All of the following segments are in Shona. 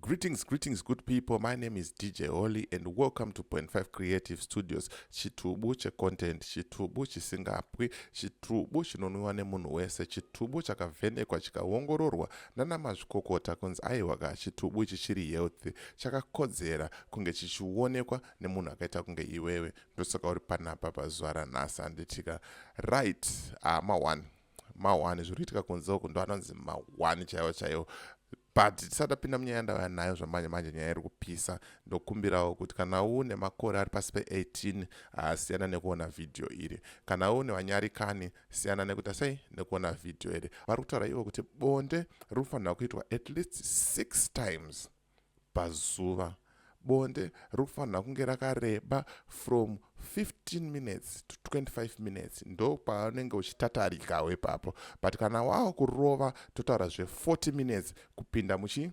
Greetings, greetings, good people. My name is DJ Holly and welcome to Point 5 Creative Studios. Chitubu checontent, chitubu chisingapwi, chitubu chinonwiwa nemunhu wese, chitubu chakavhenekwa chikaongororwa nana mazvikokota kunzi aiwa ka chitubu ichi chiri healthy, chakakodzera kunge chichionekwa nemunhu akaita kunge iwewe. Ndosaka uri panapa pazuva ranhasi handitika. Right, ah, ma1 ma1 zviri kuitika kunze uku ndo anonzi ma1 chaiwo chaiwo. But tisati tapinda munyaya yandauya nayo zvamanje manje, nyaya iri kupisa, ndokumbirawo kuti kana une makore ari pasi pe18, siyana nekuona vhidhiyo iri. Kana une vanyarikani, siyana nekuita sei, nekuona vhidhiyo iri. Vari kutaura ivo kuti bonde riri kufanira kuitwa at least six times pazuva. Bonde riri kufanira kunge rakareba from 15 minutes to 25 minutes, ndo paunenge uchitatarikawo ipapo. But kana wava kurova, totaura zve40 minutes kupinda muchi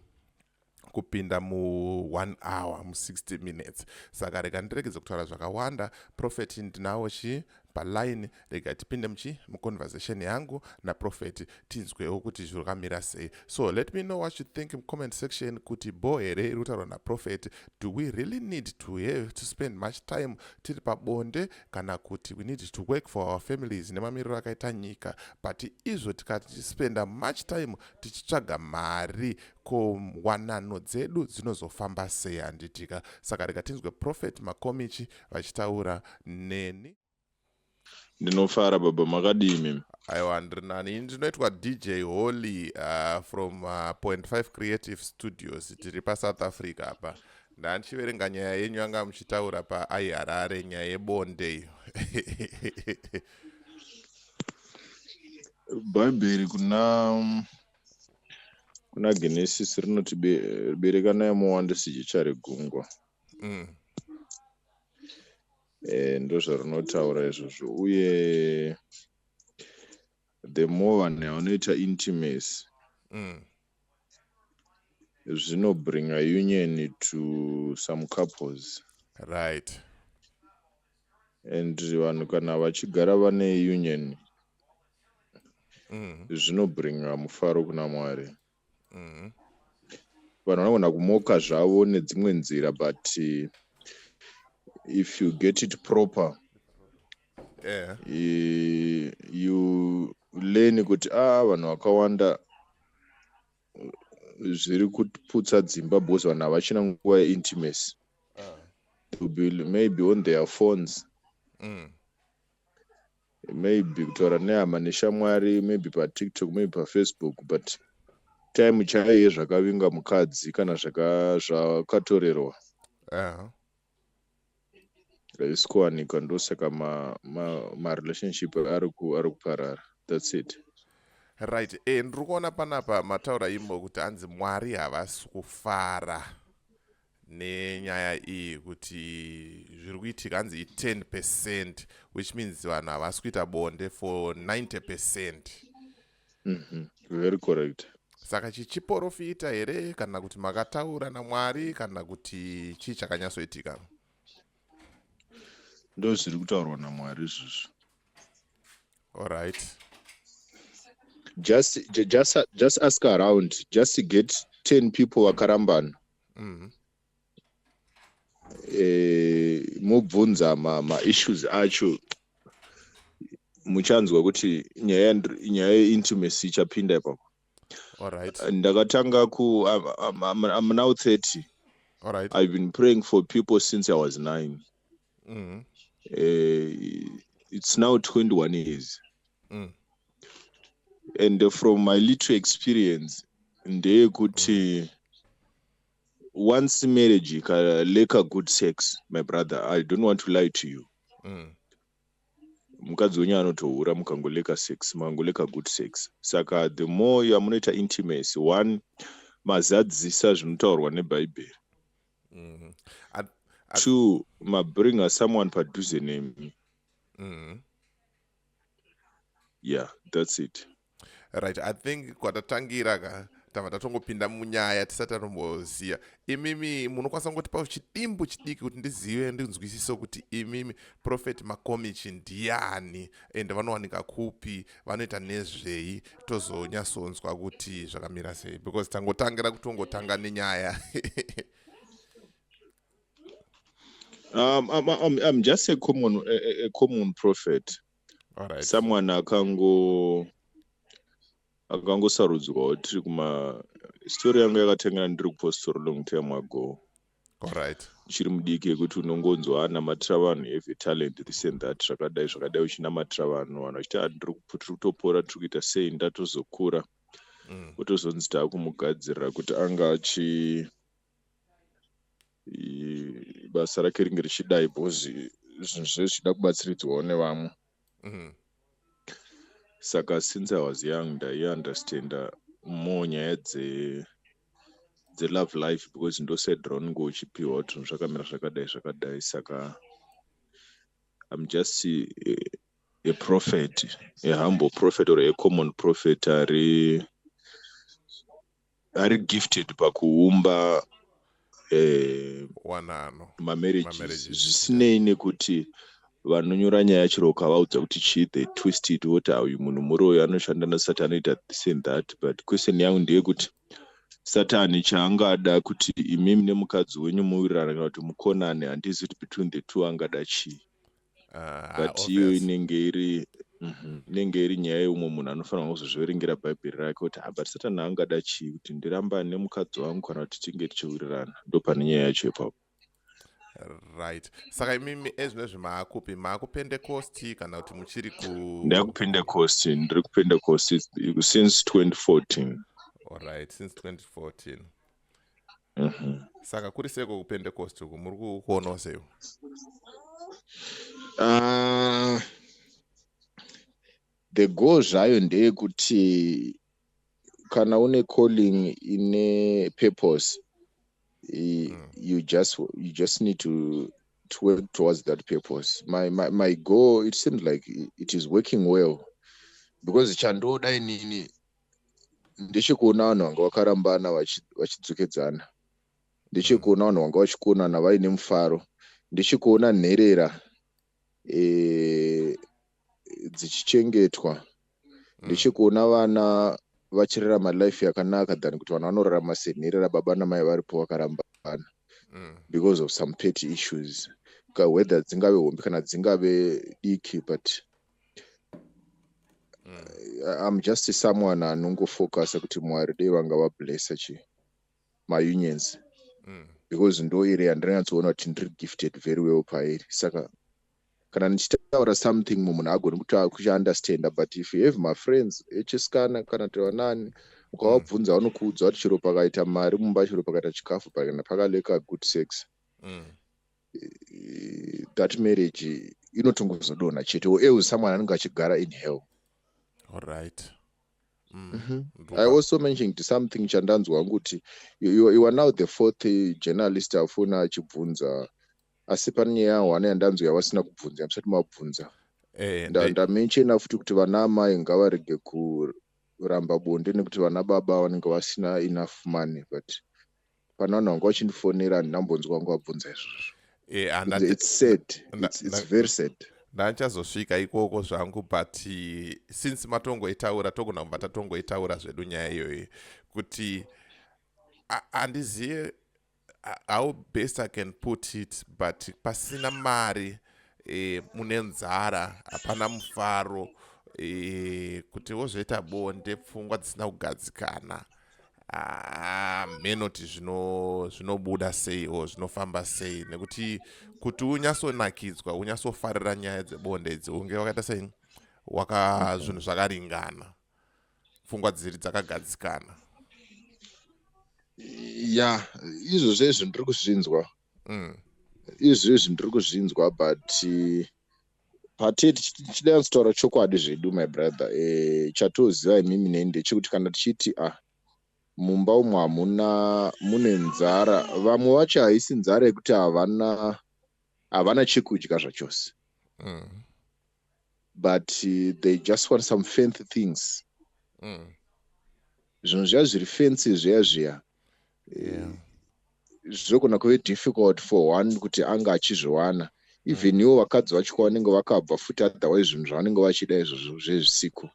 kupinda mu1 hour, mu60 minutes. Saka rega ndiregedze kutaura zvakawanda. Prophet ndinawo chi paline, rega tipinde muchi muconversation yangu naprophet, tinzwewo kuti zvakamira sei. So let me know what you think mucomment section kuti bo here iri kutaurwa naprophet. Do we really need to have to spend much time tiri pabonde, kana kuti we need to work for our families nemamiriro akaita nyika? But izvo tikatispenda much time tichitsvaga mari, ko wanano dzedu dzinozofamba sei, handitika? Saka rega tinzwe Prophet Makomichi vachitaura neni. Ndinofara baba, makadii mimi? Aiwa, ndiri nani. Ini ndinoitwa DJ Holly from Point 5 Creative Studios. Tiri paSouth Africa apa. Ndandichiverenga nyaya yenyu yanga muchitaura paaiharare, nyaya yebonde. Bhaibheri kuna Genesis rinoti berekanai muwande sejecha regungwa. Ndozvarinotaura izvozvo. Uye the more vanhu vanoita intimacy, zvinobringa union to some couples. And vanhu kana vachigara vane union, zvinobringa mufaro kuna Mwari. Vanhu vanogona kumoka zvavo nedzimwe nzira, but if you get it proper, you learn kuti a vanhu vakawanda zviri kuputsa dzimba because vanhu havachina nguva yeintimacy. To be maybe on their phones, maybe kutaura nehama neshamwari, maybe paTikTok, maybe paFacebook, but time chaiyo yezvakavinga mukadzi kana zvakatorerwa haisi kuwanikwa. Ndosaka marelationship ari kuparara. That's it. Right, ndiri kuona panapa mataura imo kuti hanzi Mwari havasi kufara nenyaya iyi, kuti zviri kuitika hanzi i10 percent, which means vanhu havasi kuita bonde for 90%. Very correct. Saka chichiprofita here, kana kuti makataura naMwari, kana kuti chii chakanyatsoitika? Ndo zviri kutaurwa naMwari izvozvo. Allright. Just ask around, just get 10 people vakarambana, mobvunza maissues acho, muchanzwa kuti nyaya yeintimacy ichapinda ipapo. Ndakatanga ku I'm now 30. I've been praying for people since I was 9. It's now 21 years. And from my little experience ndeyekuti once marriage ikalacka good sex, my brother, I don't want to lie to you, mukadzi wenyu anotohura mukangolacka sex, mukangolacka good sex. Saka the more yamunoita intimacy, one, mazadzisa zvinotaurwa neBhaibheri. Two, mabringa someone padhuze nemi. Yeah, that's it. Right, I think kwatatangira ka. Tabva tatongopinda munyaya tisati tatomboziva. Imimi munokwanisa kungotipa chidimbu chidiki kuti ndizive, ndinzwisise kuti imimi Prophet Makomichi ndiani, ende vanowanika kupi, vanoita nezvei, tozonyatsonzwa kuti zvakamira sei, because tangotangira kutongotanga nenyaya. I'm just a common prophet. All right. Someone akangosarudzwawo. Tiri kuma story yangu yakatangana ndiri kupostori long time ago. All right. Uchiri mudiki, yekuti unongonzwa anamatira vanhu, have a talent, this and that, zvakadai zvakadai, uchinamatira vanhu, vanhu vachiti, "Ah, tiri kutopora, tiri kuita sei." Ndatozokura, wotozonzi taakumugadzirira kuti anga achi basa rake ringe richidai, because zvinhu zvese zvichida kubatsiridzwawo nevamwe. Saka since I was young, ndaiunderstanda more nyaya dzelove life, because ndoside raunenge uchipiwa kuti zvinhu zvakamira zvakadai zvakadai. Saka I'm just a prophet, a humble prophet or a common prophet ari gifted pakuumba wanano mamarriages. Mamarriages. Zvisinei nekuti vanonyora nyaya, chero ukavaudza kuti chii, they twist it, voti, "Uyu munhu muroyi, anoshanda nasatani, anoita this and that." But question yangu ndeyekuti Satani chaangada kuti imimi nemukadzi wenyu muwirirane kana kuti mukonane, handizi kuti between the two angada chii. But iyo Obvious. inenge iri nyaya yeumwe munhu anofanira kuzozviverengera Bhaibheri rake kuti, "Ah, but Satani angada chii, kuti ndirambane nemukadzi wangu kana kuti tinge tichiwirirana?" Ndo pane nyaya yacho ipapo. Right, saka imimi ezvinezvi maakupi? Maakupentecost kana kuti muchiri ku Ndakupentecost, ndiri kuPentecost since 2014. Alright, since 2014. Saka kuri seiko kuPentecost uku? Muri kuonawo seiko? The goal zvayo ndeyekuti kana une calling ine purpose, you just need to work towards that purpose. My goal, it seems like it is working well, because chandoda inini ndechekuona vanhu vanga vakarambana vachidzokedzana, ndechekuona vanhu vanga vachikonana vaine mufaro, ndechekuona nherera dzichichengetwa, ndechekuona vana vachirarama life yakanaka than kuti vanhu vanorarama senherera, baba namai varipo vakarambana because of some petty issues, whether dzingave hombe kana dzingave diki, but I'm just someone anongofocusa kuti Mwari dei vanga vablessa chi maunions, because ndo area yandinonyatsoona kuti ndiri gifted very well pairi. Saka kana ndichitaura something, munhu agoni kuchiunderstanda, but if you have my friends echisikana kana kuti vanani, ukavabvunza, vanokuudza kuti chero pakaita mari mumba, chero pakaita chikafu, kana pakalacka good sex, that marriage inotongozodonha chete, or else someone anenge achigara in hell. Alright. I also mentioned something chandanzwa kuti you are now the fourth journalist afuna achibvunza, asi pane nyaya hwana yandanzwa yavasina kubvunza, yamusati mabvunza. Ndamenshena futi kuti vana amai ngavarege kuramba bonde nekuti vana baba vanenge vasina enough money, but pana vanhu vanga vachindifonera, handinambonzwa vanga vabvunza izvozvo. It's sad. It's very sad. Ndachazosvika ikoko zvangu, but since matongoitaura, togona kubva tatongoitaura zvedu nyaya iyoyi, kuti handizive how best I can put it, but pasina mari, mune nzara, hapana mufaro, kuti wozoita bonde pfungwa dzisina kugadzikana, mhenoti zvinobuda sei o zvinofamba sei, nekuti kuti unyatsonakidzwa, unyatsofarira nyaya dzebonde idzi, unge wakaita sei, waka zvinhu zvakaringana, pfungwa dziri dzakagadzikana. Ya, izvozvo izvo ndiri kuzvinzwa. Izvo ndiri kuzvinzwa, but patete tichida kutaura chokwadi zvedu, my brother, chatoziva imimi neni ndechekuti kana tichiti, ah, mumba umu hamuna, mune nzara, vamwe vacho haisi nzara yekuti havana chekudya zvachose, but they just want some fancy things. Zvinhu zviya zviri fancy zviya zviya, zvinogona kuve difficult for one kuti anga achizviwana. Even ivo vakadzi vacho kwavanenge vakabva futi, otherwise zvinhu zvavanenge vachida izvozvo zvezvisiko.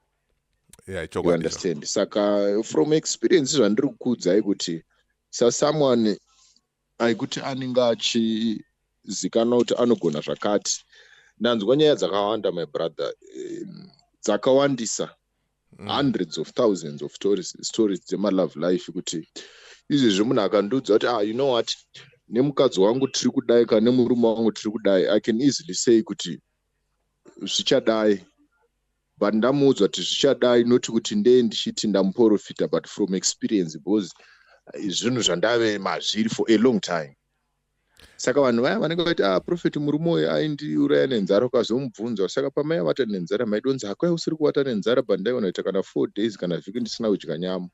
You understand? Saka from experience, zvandiri kukuudzai kuti sasomeone aikuti anenge achizikanwa kuti anogona zvakati, ndanzwa nyaya dzakawanda, my brother, dzakawandisa, hundreds of thousands of stories dzemalove life, kuti izvezvi munhu akandiudza kuti, "Ah, you know what, nemukadzi wangu tiri kudai, kana nemurume wangu tiri kudai," I can easily say kuti zvichadai, but ndamuudza kuti zvichadai, noti kuti ndee ndichiti ndamuprofita, but from experience, because zvinhu zvandave mazviri for a long time. Saka vanhu vaya vanenge vaiti, "Ah, prophet, murume uyu aindiuraya nenzara," ukazomubvunza, "Saka pamai avata nenzara maidonzi hakwai usiri kuvata nenzara?" But ndaiona kuita kana 4 days kana vhiki ndisina kudya nyama.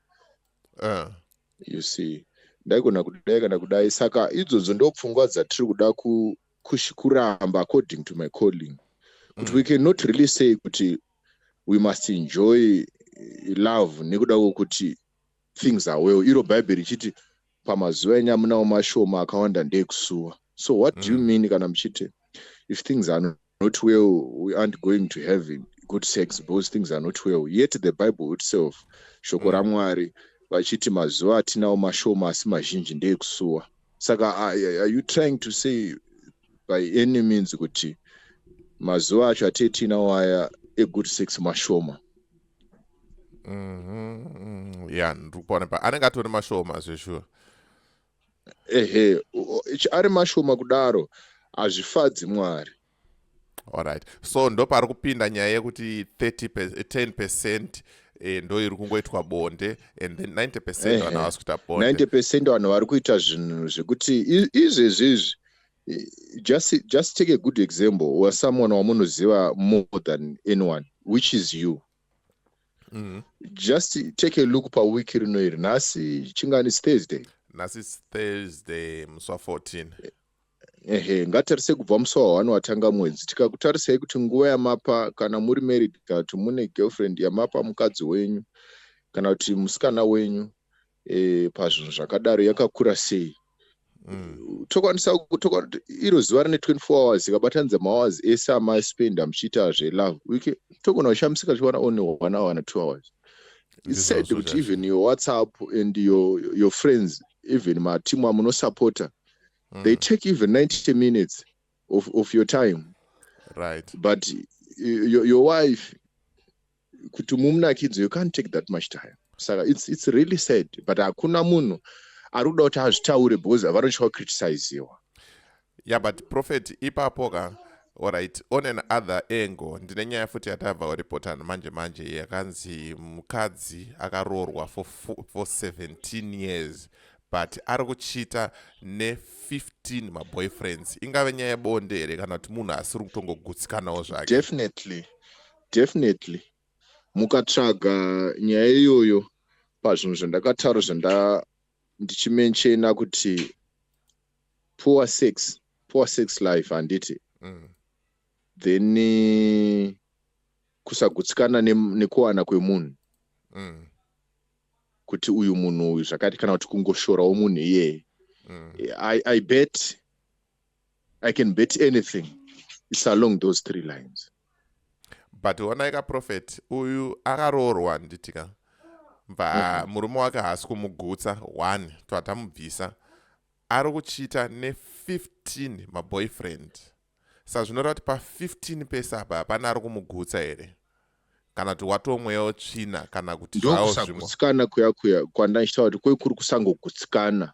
You see, ndaigona kudai kana kudai. Saka idzodzo ndo pfungwa dzatiri kuda kuramba according to my calling, kuti we cannot really say kuti we must enjoy love nekuda kwokuti things are well. Iro Bhaibheri richiti pamazuva enyu amunawo mashoma, akawanda ndeekusuwa. So what do you mean kana muchiti if things are not well, we aren't going to have good sex because things are not well, yet the Bible itself, shoko raMwari, vachiti mazuva atinawo mashoma asi mazhinji ndeekusuwa? Saka are you trying to say by any means kuti mazuva acho atee tinawo aya egood sex mashoma? Ya, ndiri kuona pa anenge atori mashoma zveshuwa. Ehe, ari mashoma kudaro hazvifadzi Mwari. Alright, so ndo pari kupinda nyaya yekuti 10% ndo iri kungoitwa bonde and then 90% vanhu havasi kuita bonde. 90% vanhu vari kuita zvinhu zvekuti izvezvi izvi, just take a good example wasomeone wamunoziva more than anyone, which is you. Just take a look pawiki rino iri. Nhasi chingani? Thursday. Nhasi Thursday, musi wa14. Ehe, ngatarise kubva musi wa1 watanga mwedzi, tikakutarisai kuti nguva yamapa, kana muri married kana kuti mune girlfriend, yamapa mukadzi wenyu kana kuti musikana wenyu pazvinhu zvakadaro yakakura sei? Tokwanisa iro zuva rine 24 hours, ikabatanidza mahours ese amaspenda muchiita zvelove, togona kushamisika tichiwana only one hour na 2 hours. It's sad kuti even your WhatsApp and your friends, even matimu amunosapota, they take even 90 minutes of your time, but your wife, kuti mumunakidze, you can't take that much time. Saka it's really sad, but hakuna munhu ari kuda kuti azvitaure because vanotya kucriticiziwa. Yeah, but prophet, ipapo ka, alright, on an other angle, ndine nyaya futi yatabva kuripotana manje manje, yakanzi mukadzi akaroorwa for 17 years, but ari kuchita ne15 maboyfriends. Ingave nyaya yebonde here kana kuti munhu asiri kutongogutsikanawo zvake? Definitely, definitely. Mukatsvaga nyaya iyoyo pazvinhu zvandakataura, zvanda ndichimentiona kuti poor sex life, handiti? Then kusagutsikana nekuwana kwemunhu, kuti uyu munhu uyu zvakati, kana kuti kungoshorawo munhu iyeye. I bet, I can bet anything it's along those three lines. But onaika, prophet, uyu akaroorwa, nditika bva murume wake haasi kumugutsa, one twatamubvisa, ari kuchita ne15 maboyfriend. Saka zvinoreva kuti pa15 pese apa hapana ari kumugutsa here, kana kuti watomwewo tsvina, kana kuti zvavo zvimwe? Ndokusagutsikana kuya kuya kwandaitaura kuti kwekuri kusangogutsikana.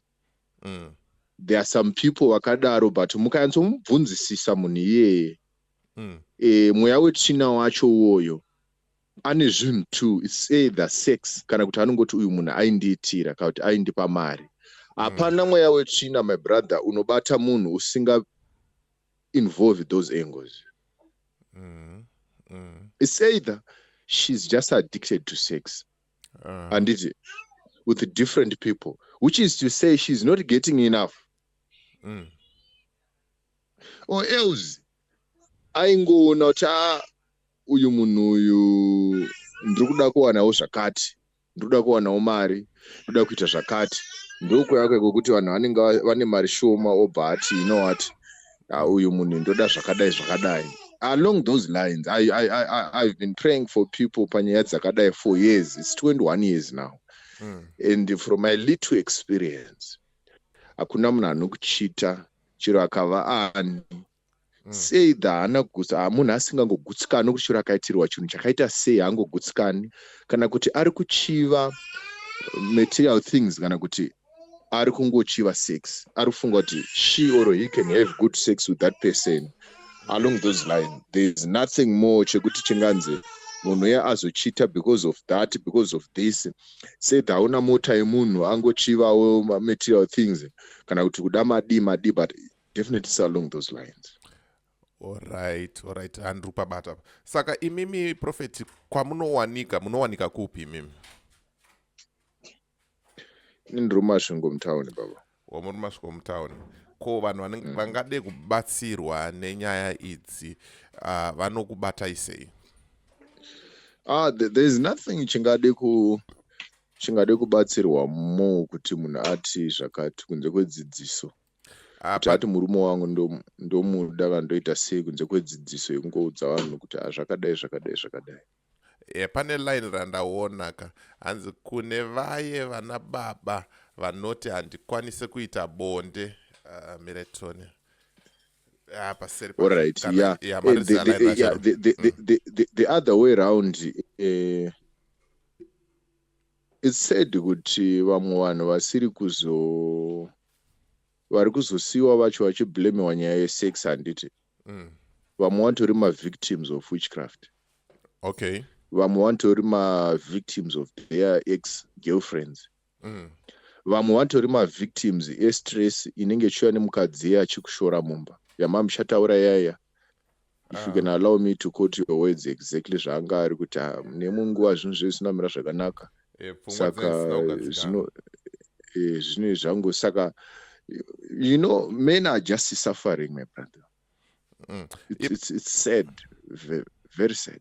There are some people vakadaro, but mukanyatsomubvunzisisa munhu iyeye, mweya wetsvina wacho uwoyo ane zvinhu two: it's either sex, kana kuti anongoti uyu munhu aindiitira, kana kuti aindipa mari. Hapana mweya wetsvina, my brother, unobata munhu usinga involve those angles. It's either she's just addicted to sex, anditi, with different people, which is to say she's not getting enough, or else aingoona kuti a uyu munhu uyu ndiri kuda kuwanawo zvakati. Ndoda kuwanawo mari, ndoda kuita zvakati. Ndokuya kwekuti vanhu vanenge vane mari shoma, obva ati, "You know what, uyu munhu ndoda zvakadai zvakadai." Along those lines, I've been praying for people panyaya dzakadai for years. It's 21 years now. And from my little experience, hakuna munhu anokuchita chero akava ani. Sei the haana kugutsa munhu asingangogutsikani nokuti chero akaitirwa chinhu chakaita sei haangogutsikani, kana kuti ari kuchiva material things, kana kuti ari kungochiva sex, ari kufunga kuti she or he can have good sex with that person. Along those lines, there is nothing more chekuti chinganzi munhu uye azochita because of that, because of this. Said hauna mota yemunhu, angochivawo material things, kana kuti kuda madi madi, but definitely it's along those lines. Alright, handiri kupabata. Saka imimi, prophet, kwamunowanika, munowanika kupi imimi? Ini ndiri muMasvingo mutauni, baba. Wamuri Masvingo mutauni. Ko vanhu vangade kubatsirwa nenyaya idzi, vanokubatai sei? Ah, there is nothing chingade kubatsirwa mo kuti munhu ati zvakati kunze kwedzidziso, kuti ati murume wangu ndomuda kana ndoita sei, kunze kwedzidziso yekungoudza vanhu kuti zvakadai zvakadai zvakadai. E, pane line randaona ka, hanzi kune vaye vana baba vanoti handikwanisi kuita bonde, miretoni paseri. Alright, yeah. Yeah, the other way round, it's said kuti vamwe vanhu vasiri kuzo vari kuzosiyiwa vacho vachiblamewa nyaya yesex, handiti? Vamwe vatori mavictims of witchcraft. Vamwe vatori mavictims of their ex girlfriends. Vamwe vatori mavictims estress inenge ichiuya nemukadzi iye achikushora mumba yamamuchataura yaya. If you can allow me to quote your words exactly, zvaanga ari kuti, "Ah, nemunguva zvinhu zvezvisina kumira zvakanaka." Saka zvino zvino zvangu, saka men are just suffering, my brother. It's sad, very, very sad.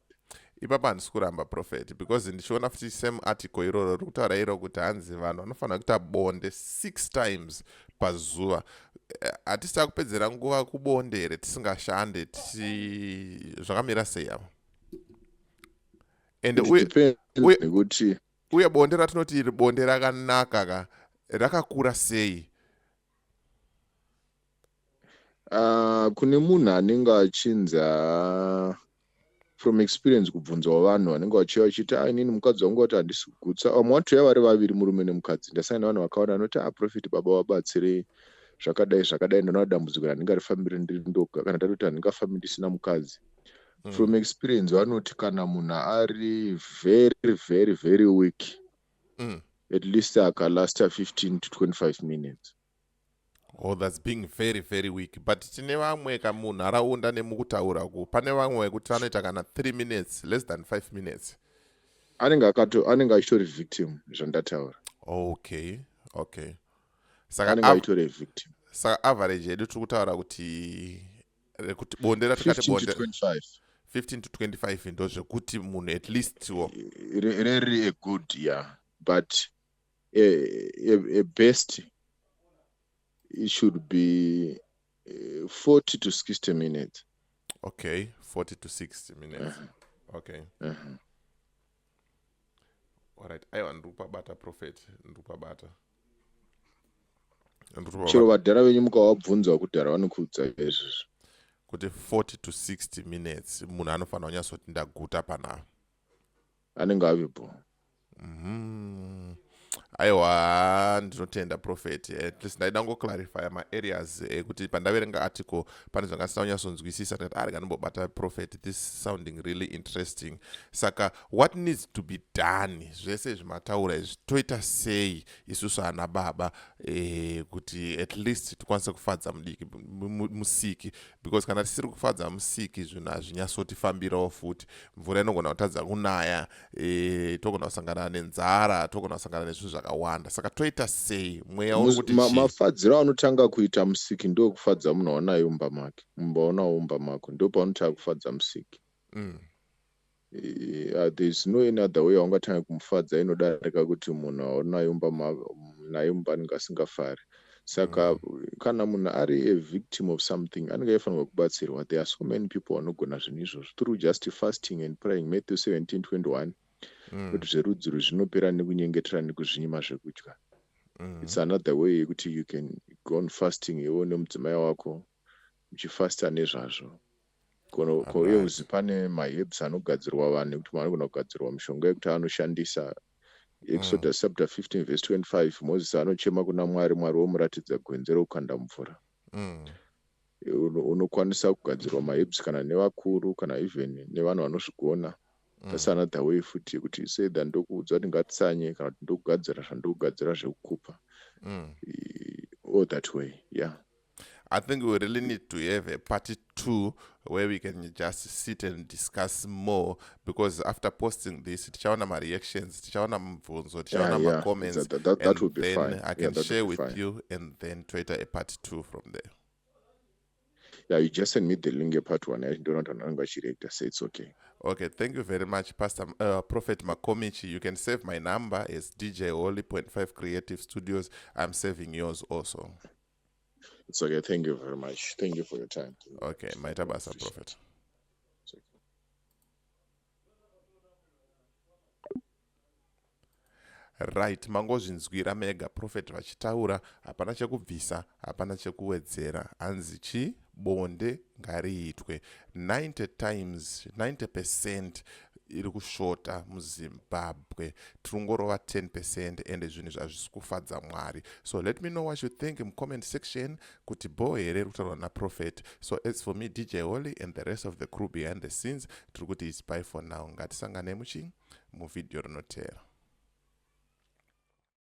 Ipapa handisi kuramba, prophet, because ndichiona futi same article iroro riri kutaura iro kuti hanzi vanhu vanofanira kuita bonde six times pazuva. Hatisi takupedzera nguva kubonde here tisingashande? Tichi zvakamira sei ava? And nekuti uye bonde ratinoti iri bonde rakanaka ka, rakakura sei? Kune munhu anenge achinzi, from experience, kubvunzawo vanhu vanenge vachiuya vachiti, "A, inini mukadzi wangu vati handisi kugutsa." Vamwe vatouya vari vaviri, murume nemukadzi. Ndasangana nevanhu vakawanda vanoti, "A, prophet, baba, vabatsirei zvakadai zvakadai, ndinoona dambudziko randingarifambiri ndiri ndoga, kana tatoti handingafambi ndisina mukadzi." From experience, vanoti kana munhu ari very very very weak, at least akalasta 15 to 25 minutes. Oh, that's being very very weak. But tine vamwe kamunharaunda nemukutaura ku, pane vamwe vekuti vanoita kana 3 minutes, less than 5 minutes. Anenge achitori victim, zvandataura. Okay. Saka anenge achitori victim. Saka average yedu tiri kutaura kuti rekuti bonde ratikati bonde 25. 15 to 25 ndo zvekuti munhu at least wo Reri a good, yeah, but a best, it should be 40 to 60 minutes. Okay, 40 to 60 minutes. Okay. Alright, aiwa, ndiri kupabata, prophet, ndiri kupabata. Chero vadhara venyu mukavabvunza kudhara, vanokuudza izvozvo. Kuti 40 to 60 minutes munhu anofanira kunyatsoti ndaguta panapa. Anenge avepo. Aiwa, ndinotenda, prophet. At least ndaida ngoclarifya maareas ekuti pandaverenga article pane zvangasina kunyatsonzwisisa, ndikati ari kanombobata prophet, this sounding really interesting. Saka what needs to be done, zvese izvi mataura izvi, toita sei isusu ana baba kuti at least tikwanise kufadza mudiki musiki? Because kana tisiri kufadza musiki, zvinhu hazvinyatsotifambirawo futi. Mvura inogona kutadza kunaya, togona kusangana nenzara, togona kusangana nezvinhu zvakawanda. Saka toita sei? Mweya uri kuti chii? Mafadziro anotanga kuita musiki ndokufadza munhu waunaye mumba make, mumba waunawo mumba mako, ndo paunotanga kufadza musiki. There is no any other way yaungatanga kumufadza inodarika kuti munhu aunaye mumba naye mumba anenge asingafari. Saka kana munhu ari a victim of something, anenge aifanirwa kubatsirwa. There are so many people vanogona zvinhu izvozvo through just fasting and praying. Matthew 17:21 kuti zverudzi rwu zvinopera nekunyengetera nekuzvinyima zvekudya. It's another way yekuti you can go on fasting iwe nemudzimai wako, muchifasta nezvazvo. Koyeuzi pane maherbs anogadzirwa vanhu, ekuti vanogona kugadzirwa mishonga yekuti anoshandisa. Exodus chapter 15 verse 25, Moses anochema kuna Mwari, Mwari womuratidza gwenzi rokukanda mvura. Unokwanisa kugadzirwa maherbs kana nevakuru, kana even nevanhu vanozvigona. That's another way futi yekuti either ndokuudza kuti ngatitsanye, kana kuti ndokugadzira zvandokugadzira zvekukupa. All that way, yeah. I think we really need to have a part two where we can just sit and discuss more, because after posting this, tichaona mareactions, tichaona mubvunzo, tichaona macomments, That and will be then fine. I Yeah, can that share will be with fine. you and then toita a part two from there. Yeah, you just send me the link yepart one yacho, ndoona kuti vanhu vanenge vachireacta say. It's okay. Okay, thank you very much, Pastor Prophet Makomichi. You can save my number as DJ Holy.5 Creative Studios. I'm saving yours also. It's okay. Thank you very much. Thank you for your time. Thank you. Okay, maita basa, Appreciate Prophet. It's okay. Right, mangozvinzwira mega prophet vachitaura, hapana chekubvisa, hapana chekuwedzera. Hanzi chi bonde ngariitwe. 90 times 90% iri kushota muZimbabwe, tirongorova 10%, ende zvinhu izvi hazvisi kufadza Mwari. So let me know what you think mucomment section, kuti bo here iri kutaurwa naprophet. So as for me, DJ Holly, and the rest of the crew behind the scenes, tiri kuti is bye for now. Ngatisangane muchi muvhidhiyo rinoteera.